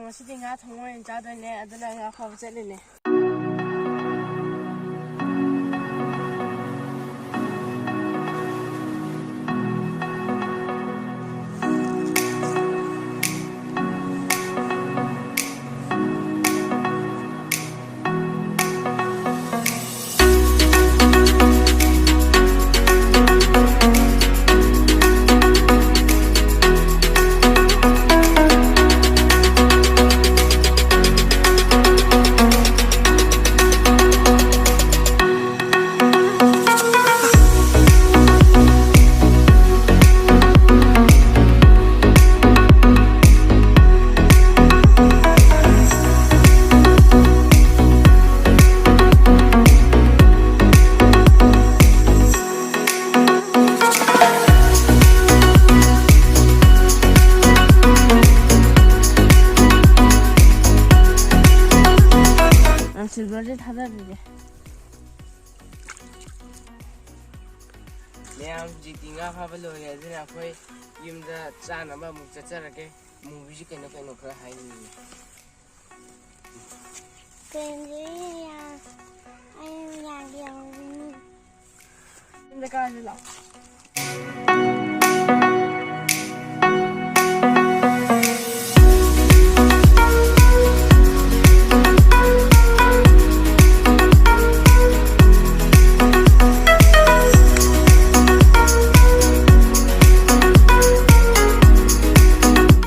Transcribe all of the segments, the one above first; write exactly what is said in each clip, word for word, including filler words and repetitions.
ꯉꯁꯤꯗꯤ ꯉꯥ ꯊꯣꯡꯕ ꯑꯣꯏꯅ ꯆꯥꯗꯣꯏꯅꯦ, ꯑꯗꯨꯅ ꯉꯥ ꯐꯥꯕ ꯆꯠꯂꯤꯅꯦ꯫ ꯁꯤꯜꯚꯔꯁꯦ ꯊꯥꯗꯕꯤꯒꯦ꯫ ꯃꯌꯥꯝ, ꯍꯧꯖꯤꯛꯇꯤ ꯉꯥ ꯐꯥꯕ ꯂꯣꯏꯔꯦ, ꯑꯗꯨꯅ ꯑꯩꯈꯣꯏ ꯌꯨꯝꯗ ꯆꯥꯅꯕ ꯑꯃꯨꯛ ꯆꯠꯆꯔꯒꯦ꯫ ꯃꯨꯚꯤꯁꯤ ꯀꯩꯅꯣ ꯀꯩꯅꯣ ꯈꯔ ꯍꯥꯏꯅꯤꯡꯉꯤ꯫ ꯀꯩꯅꯣ ꯌꯥ-, ꯑꯩ ꯌꯥꯒꯦ ꯌꯥꯎꯕꯅꯤ꯫ ꯌꯨꯝꯗ ꯀꯥꯔꯁꯤ ꯂꯥꯛꯑꯣ꯫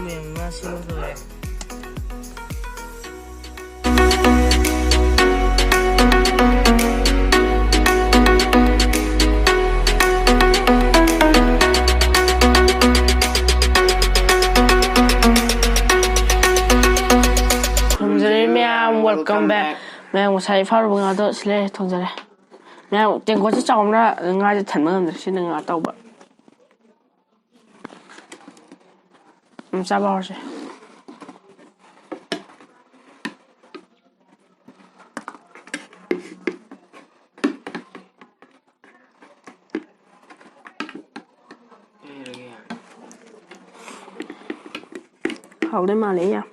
ꯃꯌꯥꯝ ꯉꯥ ꯁꯦꯝꯕ ꯂꯣꯏꯔꯦ꯫ ꯊꯣꯡꯖꯔꯦ ꯃꯌꯥꯝ, welcome back꯫ ꯃꯌꯥꯝ, ꯉꯁꯥꯏ ꯐꯥꯔꯨꯕ ꯉꯥꯗꯣ ꯁꯤ ꯂꯩꯔꯦ, ꯊꯣꯡꯖꯔꯦ꯫ ꯃꯌꯥꯝ, ꯇꯦꯡꯀꯣꯠꯁꯦ ꯆꯥꯎꯃꯟꯗꯅ ꯉꯥꯁꯦ ꯊꯟꯕ ꯉꯝꯗ꯭ꯔꯦ꯫ ꯁꯤꯅ ꯉꯥ ꯑꯇꯥꯎꯕ꯫ ꯎꯝ, ꯆꯥꯕ ꯍꯧꯔꯁꯦ꯫ ꯍꯥꯎꯗꯣꯏ ꯃꯥꯜꯂꯦ ꯌꯥꯝ꯫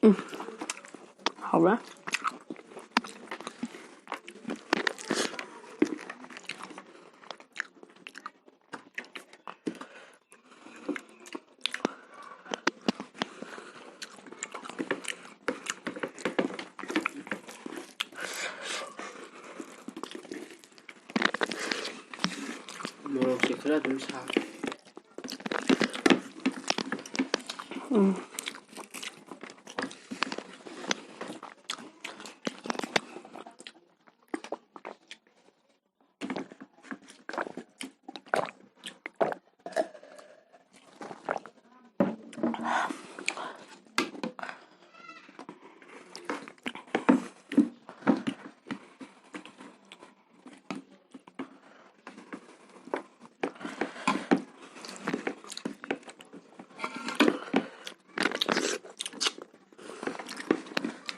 ꯎꯝ, ꯍꯥꯎꯔꯦ꯫ ꯃꯣꯔꯣꯛꯁꯦ ꯈꯔ ꯑꯗꯨꯝ ꯁꯥ꯫ ꯎꯝ꯫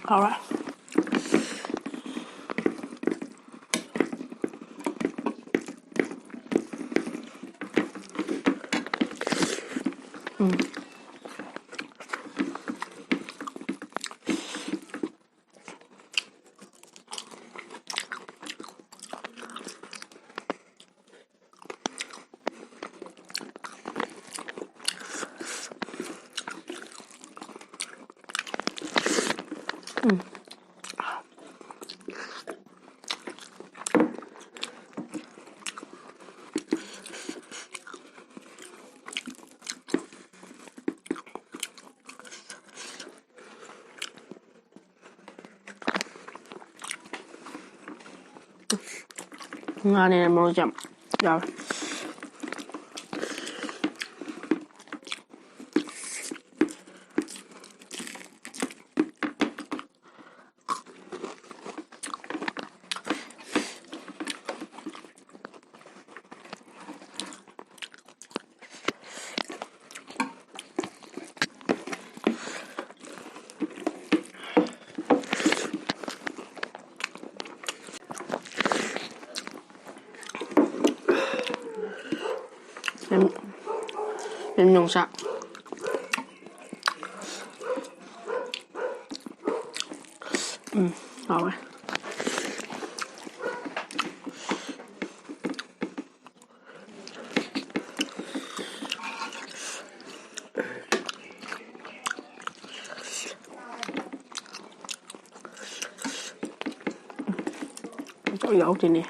ꯍꯥꯎꯔꯦ꯫ ꯎꯝ꯫ ꯎꯝ꯫ ꯉꯥꯅꯦꯅ ꯃꯔꯣꯏꯁꯦ ꯌꯥꯝ ꯌꯥꯎꯋꯦ꯫ ꯇꯤꯟ ꯌꯣꯡꯆꯥꯛ꯫ ꯎꯝ, ꯍꯥꯎꯋꯦ꯫ ꯌꯥꯎꯗꯣꯏꯅꯦ꯫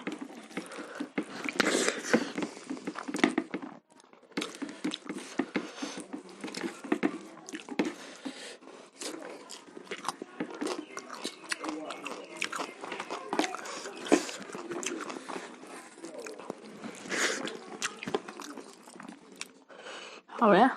ꯍꯥꯎꯔꯦ꯫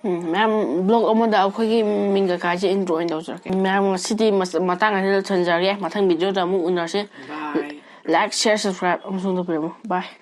ꯎꯝ, ꯃꯌꯥꯝ, vlog ꯑꯃꯗ ꯑꯩꯈꯣꯏꯒꯤ ꯃꯤꯡ ꯀꯩꯀꯥꯁꯦ intro ꯑꯣꯏꯅ ꯇꯧꯖꯔꯛꯀꯦ꯫ ꯃꯌꯥꯝ, ꯉꯁꯤꯗꯤ ꯃꯁ-, ꯃꯇꯥꯡ ꯑꯁꯤꯗ ꯂꯣꯏꯁꯤꯟꯖꯔꯒꯦ꯫ ꯃꯊꯪ video ꯗ ꯑꯃꯨꯛ ꯎꯅꯔꯁꯤ꯫ Bye. Like, share, subscribe ꯑꯃꯁꯨꯡ ꯇꯧꯕꯤꯔꯝꯃꯨ꯫ Bye꯫